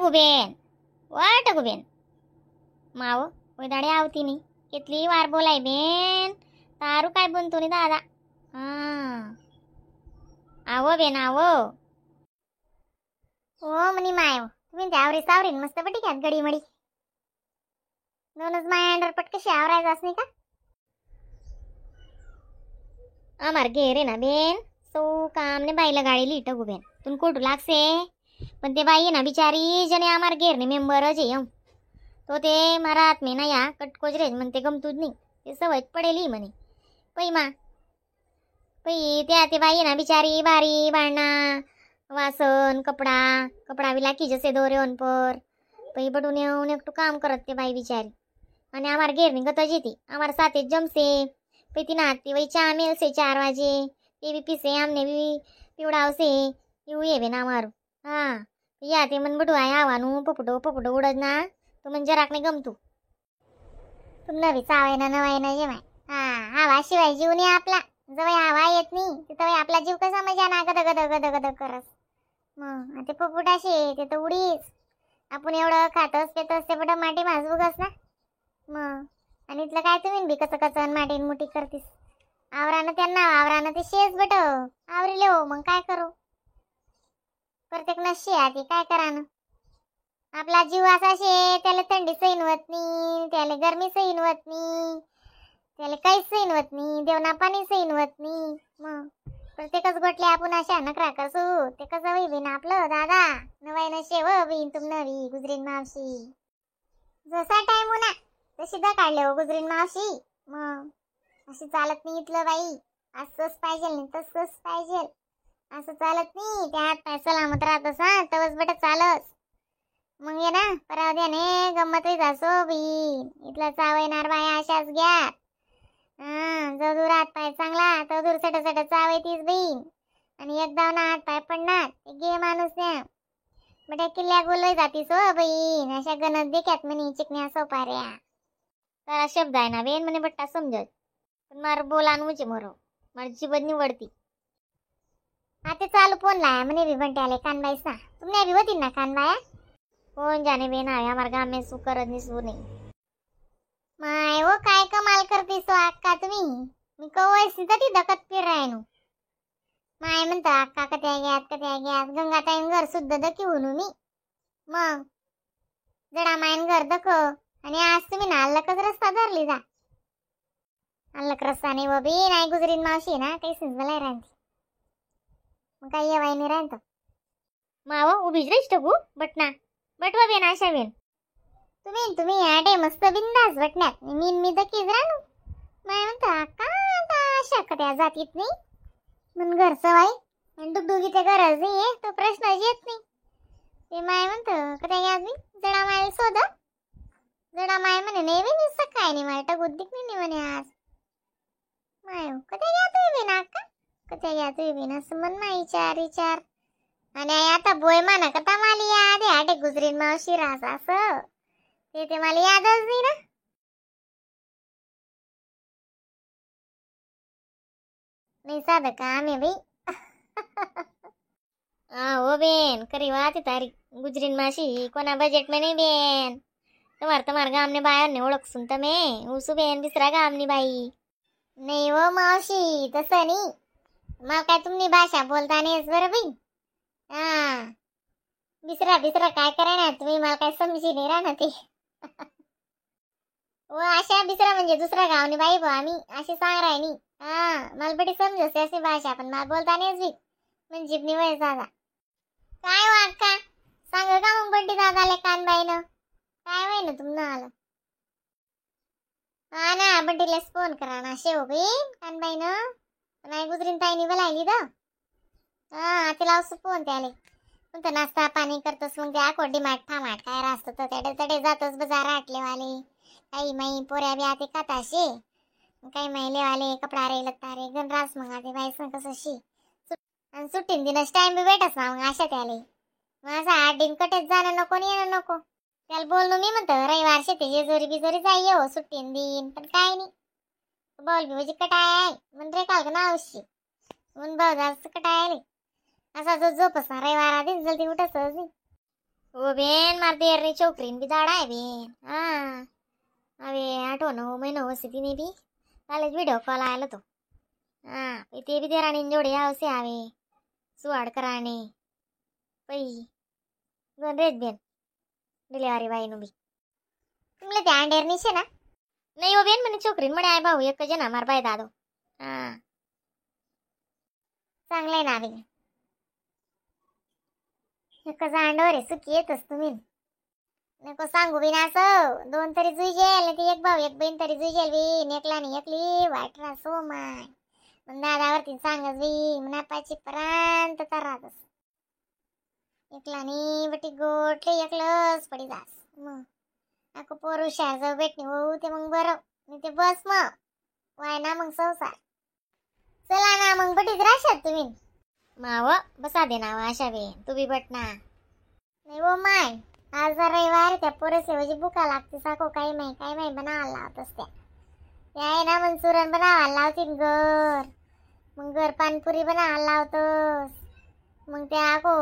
टगू बेन वा टगू बेन माव ओय दाडे आवती नाही कितली वार बोलाय बेन तारू काय बनतो नी दादा. हा आवो बेन आवो. हो म्हणी माय तुम्ही ते आवरी सावरीन मस्त पटी घ्यात गडी मडी दोनच माय अंडर पट कशी आवरायचं असं नाही का. आमार घे रे ना बेन सो काम ने बाईला गाडी लिट गो बेन तुन कोटू लागसे पण ते बाई ना बिचारी जने आमार घेरने मेंबरच आहे तो ते मारा हात में ना या कटकोच रे म्हणते गमतूच नाही ते सवय पडेली म्हणे पै मा पै त्या ते बाई ना बिचारी बारी बाळणा वासन कपडा कपडा बी लाखी जसे दोरे पर पै बडून येऊन एकटू काम करत ते बाई बिचारी. आणि आमार घेर निघत ती आमार सातेच जमसे पै ती ना ती वै चहा मेलसे 4 वाजे ते बी पिसे आमने बी पिवडावसे येऊ ये ना मारू. हा या ते मन बडू आहे आवानू पपडो पपडो उडत ना तो म्हणजे राखणे गमतू तुम नवी चावाय ना नवाय ना जेवाय. हा हवा शिवाय जीव नाही आपला जवळ हवा येत नाही तिथं आपला जीव कसा मजा ना गद गद गद गद करस. मग ते पपुटाशे ते तर उडीच आपण एवढं खातस पेतस ते पट माटी माजबुगस ना. मग आणि इथलं काय तुम्ही बी कसं कसं माटी मुठी करतीस आवरानं त्यांना आवरानं ते शेज बट आवरिले हो मग काय करू प्रत्येक नशी आधी काय करानं आपला जीव असा शे त्याला थंडी सहीन होत नाही त्याला गरमी सहीन होत नाही त्याला काहीच सहीन होत नाही देवना पाणी सहीन होत नाही. मग प्रत्येकच गोटले आपण अशा नखरा करसू ते कसं होई बिन आपलं दादा नवाय नशे व बिन तुम नवी गुजरीन मावशी जसा टाइम होना तशी दा काढले हो गुजरीन मावशी. मग अशी चालत नाही इथलं बाई असंच पाहिजे नाही तसंच पाहिजे असं चालत नाही त्या हात पाय सलामत राहत असा तवच बट चालस मग ये ना पराव द्याने गंमत जासो बीन इथला चावयणार बाया अशाच घ्या. हा जो दूर हात पाय चांगला तो दूर सट सट चावय तीच बीन आणि एकदा ना हात पाय पडणार ते गे माणूस न्या बट्या किल्ल्या गोलय जातीस हो बहीण अशा गणत देख्यात म्हणे चिकण्या सोपाऱ्या तारा शब्द आहे ना बेन म्हणे बट्टा समजत पण मार बोला मुचे मरो मार जीबत निवडती. आता चालू फोन लाया म्हणे बी बंट्याले कानबाईस ना तुमने बी होती ना कानबाया कोण जाने बेन आहे आमार गाव में सु करत नाही सु नाही. माय हो काय कमाल करतीस हो अक्का तुम्ही मी कवयस ती दकत फिरायनो माय म्हणता अक्का कत्या ग्यात कत्या ग्यात गंगाताईन घर सुद्धा दकी होणू मी मग जडा मायन घर दख आणि आज तुम्ही ना अल्लकच रस्ता धरली जा अल्लक रस्ता नाही बी नाही गुजरीन मावशी ना काही सिंजलाय राहते मग काही येवाय नाही राहत माव उभीच रेच टकू बटना बटवा बेन आशा बेन तुम्ही तुम्ही आडे मस्त बिंदास बटण्यात मी मी दकीच राहू माय म्हणता का आता अशा कट्या जातीत नाही मन घरचं बाई आणि डुगडुगी ते गरज नाही आहे तो प्रश्नच येत नाही ते माय म्हणतं कट्या घ्या मी जडा माय शोध जडा माय म्हणे नाही बी सकाळी नाही मला टगूत दिक नाही म्हणे आज माय कट्या घ्या तुम्ही बेन अक्का कट्या घ्या तुम्ही बेन असं मन माय विचार विचार. आणि आता बोय माना कथा मला याद आहे आटे गुजरीन मावशी रास असं ते ते मला यादच नाही ना. नाही साधं काम आहे बाई. हा हो बेन खरी વાત तारी गुजरीन माशी कोणा बजेट में नाही बेन તમાર તમાર ગામને બાયોને ઓળખશું તમે હું શું बेन दुसरा गामनी बाई नाही हो मावशी तसं नाही मला काय तुमनी भाषा बोलता नाही बरं बाई. हा बिसरा बिसरा काय करा तुम्ही मला काय समजी नाही राहणार ते हो अशा बिसरा म्हणजे दुसरा गावनी बाई भाऊ आम्ही असे सांग राय नी. हा मला बडी समजते अशी भाषा पण मला बोलता नाहीच बी म्हणजे जिबनी वय दादा काय हो अक्का सांग का मग बड्डी दादाले कानबाईनं काय होय ना तुमनं आलं. हा ना बड्डीलाच फोन करा ना शेव बहीण कानबाईनं नाही गुजरीन ताईनी बोलायली the हा ते लावसू फोन त्याले पण तर नाश्ता पाणी करतोस मग ते आकोडी माठ ठामाट काय राहतो तर त्याडे तडे जातोस बाजार आटलेवाले काही माई पोऱ्या बी आते खाताशे काही माई लेवाले कपडा रे लत्ता रे गण रास मग आते बाईस कसं शी आणि सुट्टीन दिनच टाइम बी भेटस ना मग अशा त्याले मग असं 8 दिन कटेच जाणं नको आणि येणं नको त्याला बोललो मी म्हणतो रविवार शेती जेजुरी बिजोरी जाई हो सुट्टीन दिन पण काय नाही बॉल बी म्हणजे कटाय आहे म्हण रे काल का नावशी म्हणून भाऊ जास्त कटाय आले असा जो झोपस ना रविवार आधीच जल्दी उठस नाही. हो बेन मार देरनी छोकरीन बी दाडा आहे बेन. हा अवे 8-9 महिनो होसे तिने बी कालच व्हिडिओ कॉल आयला तो. हा ते बी देराणी जोडे आवसे आवे सुवाड कराणे पै गण रेत बेन डिलिव्हरी बाईनु बी. तुमले त्या अंडेर निशे ना नाही हो बेन म्हणे छोकरीन म्हणे आहे भाऊ एक जण मार बाय दादो. हा चांगलं आहे ना बेन एकच अंडवर आहे सुखी येतच तुम्ही. नको सांगू बिन असं दोन तरी जुईजेल ती एक भाऊ एक बहीण तरी जुईजेल बिन एकला नाही एकली वाईट रासो माय. मग दादावरती सांगच बी मनापाची पर्यंत तर राहतस एकला नाही बटी गोटले एकलंच पडी जास. मग ako पोर हुशार जाऊ भेटणी होऊ ते मग बरं नाही ते बस मग वाय ना मग संसार. चला ना मग बटीच राहशात तुम्ही माव बसा दे ना आशा बेन तू बी बट ना. नाही हो माय आज रविवार त्या पोरेसेवाची भुका लागते साको काही माही काही माही बनावायला लावत असत्या. त्या आहे ना मंचुरन बनावायला लावतील घर मग घर पानपुरी बनावायला लावतोस मग त्या आको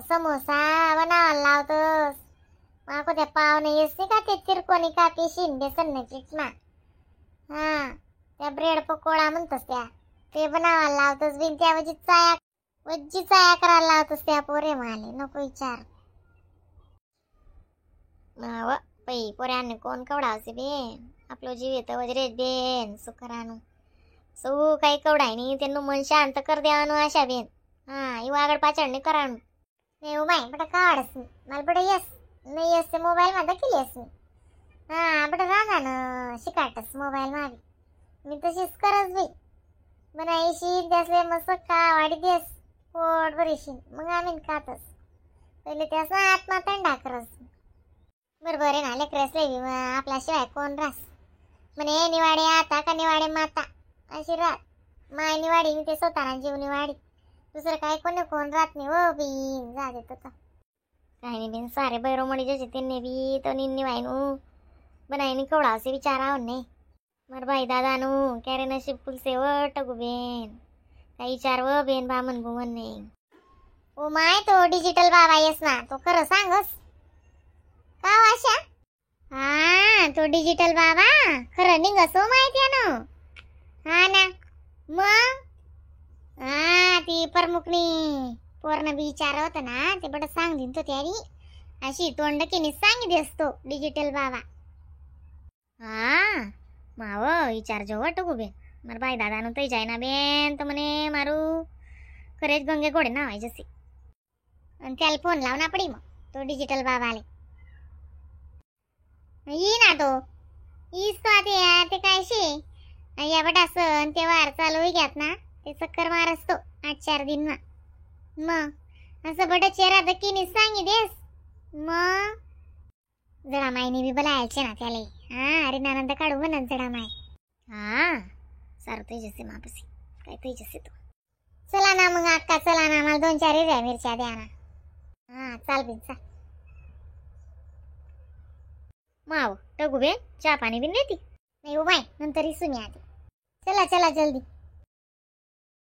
समोसा बनावायला लावतोस मग आको त्या पावणे येस नाही का ते तिरकोणी कापी बेसन नाही पीठमा. हां त्या ब्रेड पकोडा म्हणतोस त्या ते बनावायला लावतोस बिन त्या वजी चाया वज्जी चाया करायला लावतोस त्या पोरे माले नको विचार. माव पै पोऱ्याने कोण कवडावसे बेन आपलो जीव येतं वजरेच बेन सुखरानू सौ काही कवडाय नाही त्यांना मन शांत कर द्यावानू आशा बेन. हा इव आगड पाचाड नाही करानू. नाही हो माय बट काढस मला बट यस नाही यस ते मोबाईल मध्ये केली मी. हा बट राहणार ना शिकाटस मोबाईल मागे मी तशीच करस बाई बनायशीन त्यासले मस्त का वाढी देस पोट भरीशीन मग आम्ही खातस पहिले त्यास आत्मा थंडा करस. बरोबर आहे ना लेकरसले आपल्याशिवाय कोण रास म्हणे निवाडे आता का निवाडे माता अशी राहत माय निवाडी मी ते स्वतःना जीव निवाडी दुसरं काय कोणी कोण राहत नाही हो बिन जा देतो तर काही नाही बिन सारे बैरोमणी जसे त्यांनी बी तो निन्नी वायनू बनायनी कवडावसे विचाराव नाही मर बाई दादानू कॅरे नशीब फुलसे व टगू बेन काही विचार व बेन बामन बुमन नाही. ओ my तो डिजिटल बाबा येस ना तो खरं सांगस का आशा. हा तो डिजिटल बाबा खरं निघस हो माहिती आहे ना. हा ना मग हा ती प्रमुखनी पोरनं बी विचार होतं ना ते बडं सांग दिन तो त्यानी अशी तोंड केनी सांगितली असतो डिजिटल बाबा. हा माव विचार जो वाटो बेन मार बाई दादानं तै जाय ना बेन तर म्हणे मारू खरेच गंगे घोडे ना व्हायचे जसे आणि त्याला फोन लाव ना पडी मग तो डिजिटल बाबाले ये ना तो ईच तो आता या ते काय शे या बटा सण त्योहार चालू होई घ्यात ना ते चक्कर मार असतो 8-4 दिन मा मग असं बट चेहरा दक्कीने सांगी देस मग जडा माईने बी बोलायचे ना त्याले. हा अरे नानंद काढू म्हणत जडा माय. हा सारं तुझ्यासे मापसी काय तुझ्यासे तू. चला ना मग अक्का चला ना मला 2-4 हिरव्या मिरच्या द्या ना. हा चाल बिन चाल माव टगू बेन चहा पाणी बिन देती नाही हो बाय नंतर इसू मी आधी. चला चला जल्दी.